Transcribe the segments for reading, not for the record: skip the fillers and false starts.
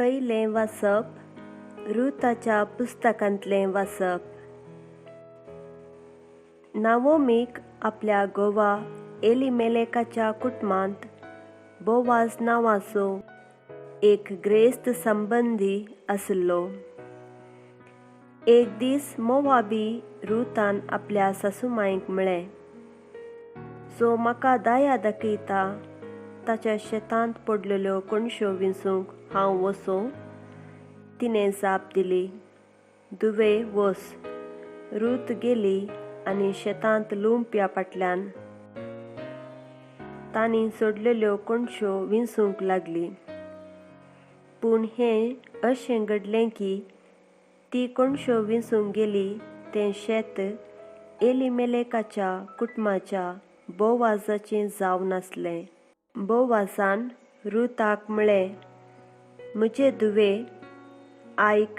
पयलें वाचप रुताच्या पुस्तकांतलें वाचप. नावोमीक आपल्या घोवा एलिमेलेकाच्या कुटुंबांत बोवाज नांवाचो एक ग्रेस्त संबंदी आशिल्लो. एक दीस मोवाबी रुतान आपल्या सासूमांयक म्हळें, जो म्हाका दया दाखयता ताच्या शेतांत पडलेल्यो कणश्यो विंचूंक हांव वचूं? तिणें जाप दिली, धुवे वच. रूत गेली आनी शेतांत लुंवप्या फाटल्यान तांणी सोडलेल्यो कणश्यो विंचूंक लागली. पूण हें अशें घडलें की ती कणश्यो विंचूंक गेली तें शेत एलिमेलेकाच्या कुटुंबाच्या बोवाजाचें जावन आसलें. बोवाजान रुताक म्हळें, म्हजे धुवे, आयक,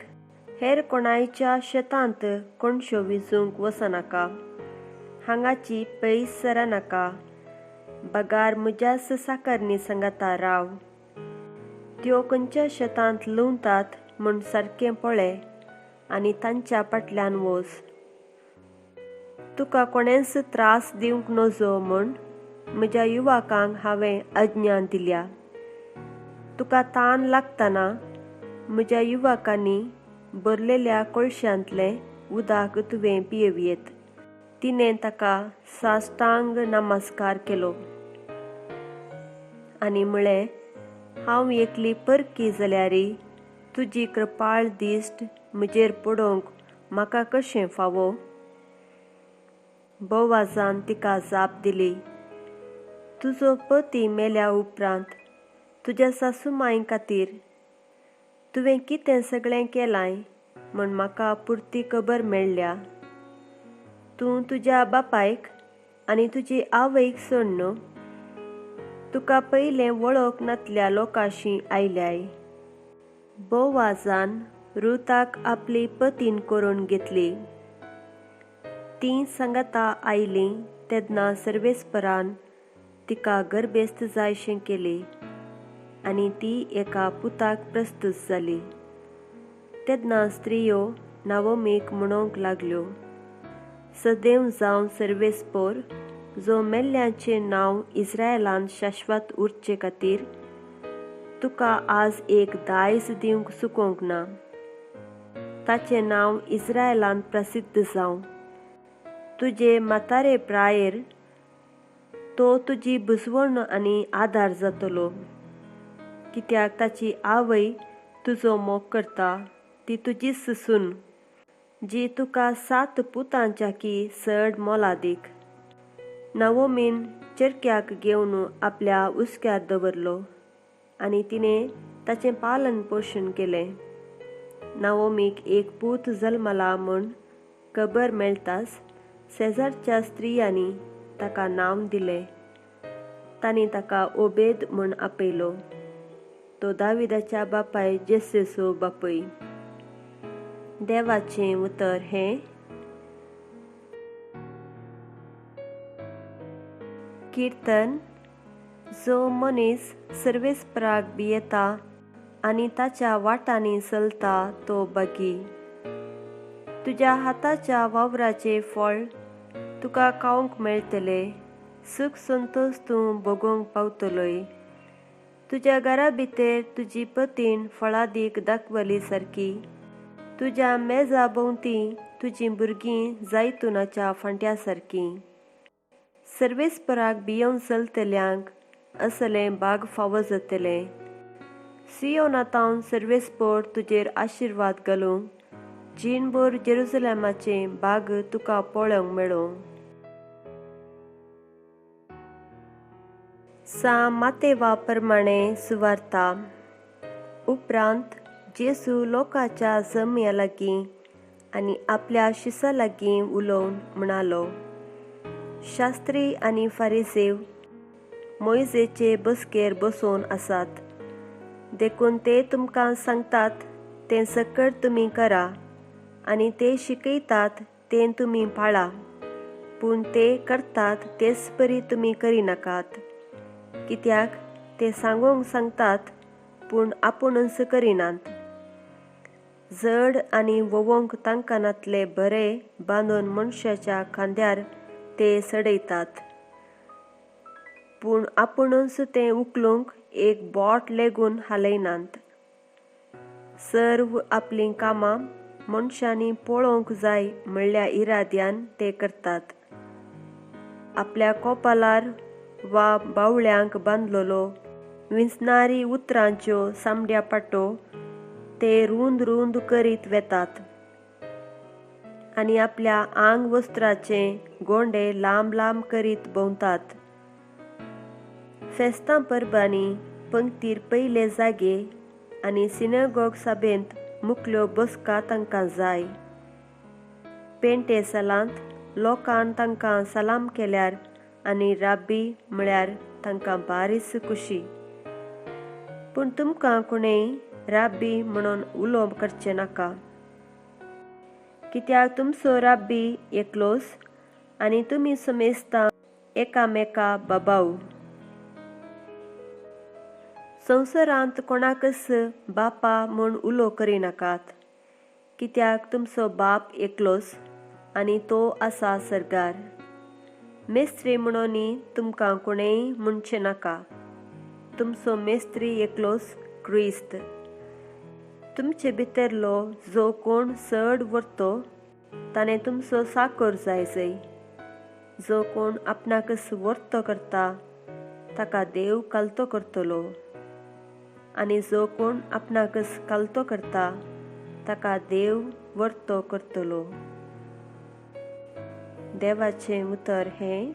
हेर कोणायच्या शेतांत कणश्यो विंचूंक वचनाका, हांगाची पयस सरनाका, बगार म्हज्याच साकरणी सांगाता राव. त्यो खंयच्या शेतांत लुंवतात म्हूण सारकें पळय आनी तांच्या फाटल्यान वच. तुका कोणेंच त्रास दिवंक नजो म्हूण म्हज्या युवकांक हांवें आज्ञा दिल्या. तुका तान लागतना म्हज्या युवकांनी भरलेल्या कोळशांतलें उदक तुवें पियेवयेत. तिणें ताका साश्टांग नमस्कार केलो आनी म्हळें, हांव एकली परकी जाल्यारय तुजी कृपाळ दिश्ट म्हजेर पडोवंक म्हाका कशें फावो? बोवाजान तिका जाप दिली, तुजो पती मेल्या उपरांत तुज्या सासूमांय खातीर तुवें कितें सगळें केलांय म्हूण म्हाका पुरती खबर मेळ्ळ्या. तूं तुज्या बापायक आनी तुजी आवयक सोडून तुका पयलें वळख नातल्या लोकांशी आयल्याय. बोवाजान रुताक आपली पतीन करून घेतली. तीं सांगाता आयलीं तेन्ना सर्वेस्परान तिका गर्भेस्त जायशें केली आनी ती एका पुताक प्रस्तूत जाली. तेन्ना स्त्रियो नावोमीक म्हणूंक लागल्यो, सदैव जावं सर्वेस्पोर, जो मेल्ल्याचें नांव इस्रायलांत शाश्वत उरचे खातीर तुका आज एक दायज दिवंक चुकोवंक ना. ताचें नांव इस्रायलांत प्रसिद्ध जावं. तुजे म्हातारे प्रायेर तो तुजी बुजवण आनी आदार जातलो, कित्याक ताची आवय तुजो मोग करता ती तुजीच सून, जी तुका 7 पुतांच्या की चड मोलादीक. नावोमीन चेरक्याक घेवन आपल्या हुस्क्यार दवरलो आनी तिणें ताचें पालन पोशण केलें. नावोमीक एक पूत जल्मला म्हूण खबर मेळटाच शेजारच्या स्त्रियांनी ताका नांव दिलें. तांणी ताका ओबेद म्हूण आपयलो. तो दाविदाच्या बापाय जेस्सेचो बापूय. देवाचें उतर हें. किर्तन. जो मनीस सर्वेस्पराक भियेता आनी ताच्या वाटांनी चलता तो भागी. तुज्या हाताच्या वावराचें फळ तुका खावंक मेळटलें, सूख संतोश तूं भोगोवंक पावतलोय. तुज्या घरा भितर तुजी पतीण फळादीक दाखवली सारकी, तुज्या मेजा भोंवती तुजीं भुरगीं जैतुनाच्या फांट्या सारकीं. सर्वेस्पराक भियोवन चलतल्यांक असलें भाग फावो जातलें. सियोनातावन सर्वेस्पोर तुजेर आशिर्वाद घालूं, जीणभर जेरुजलेमाचें भाग तुका पळोवंक मेळूं. सा मातेवा प्रमाणे सुवार्ता. उपरांत जेजू लोकांच्या जमया लागीं आनी आपल्या शिसा लागीं उलोवन म्हणालो, शास्त्री आनी फारिसेव मोयजेचे बसकेर बसोवन आसात, देखून ते तुमकां सांगतात तें सकट तुमी करा आनी ते शिकयतात तें तुमी पाळा, पूण ते करतात तेच परी तुमी करिनाकात, कित्याक ते सांगूंक सांगतात पूण आपुणूच करिनात. जड आनी वोवोंक तांकानातले बरे बांदून मनशाच्या खांद्यार ते सडयतात, पूण आपुणूच तें उखलूंक एक बोट लेगून हालयनात. सर्व आपलीं कामां मनशांनी पळोवंक जाय म्हणल्या इराद्यान ते करतात. आपल्या कोपालार वा बावळ्यांक बांदलेलो विंचणारी उतरांच्यो सामड्या पाटो ते रूंद रूंद करीत वेतात आनी आपल्या आंग वस्त्राचे गोंडे लांब लांब करीत भोंवतात. फेस्तां परबांनी पंक्तीर पयले जागे आनी सिनेगॉग सभेंत मुकल्यो बसका तांकां जाय. पेंटे सालांत लोकान तांकां सलाम केल्यार आनी राब्बी म्हळ्यार तांकां बारीच खुशी. पूण तुमकां कोणेय राब्बी म्हणून उलोवप करचें नाका, कित्याक तुमचो राब्बी एकलोच आनी तुमी समेस्तां एकामेका बाबाव. संवसारांत कोणाकच बापा म्हूण उलो करिनाकात, कित्याक तुमचो बाप एकलोच आनी तो आसा सर्गार. मेस्त्री म्हणून तुमकां कोणेय म्हणचें नाका, तुमचो मेस्त्री एकलोच क्रिस्त. तुमचे भितरलो जो कोण चड व्हरतो ताणें तुमचो साकर जाय जय. जो कोण आपणाकच व्हरतो करता ताका देव कालतो करतलो, आनी जो कोण आपणाकच कालतो करता ताका देव व्हरतो करतलो. देवाचें उतर हें.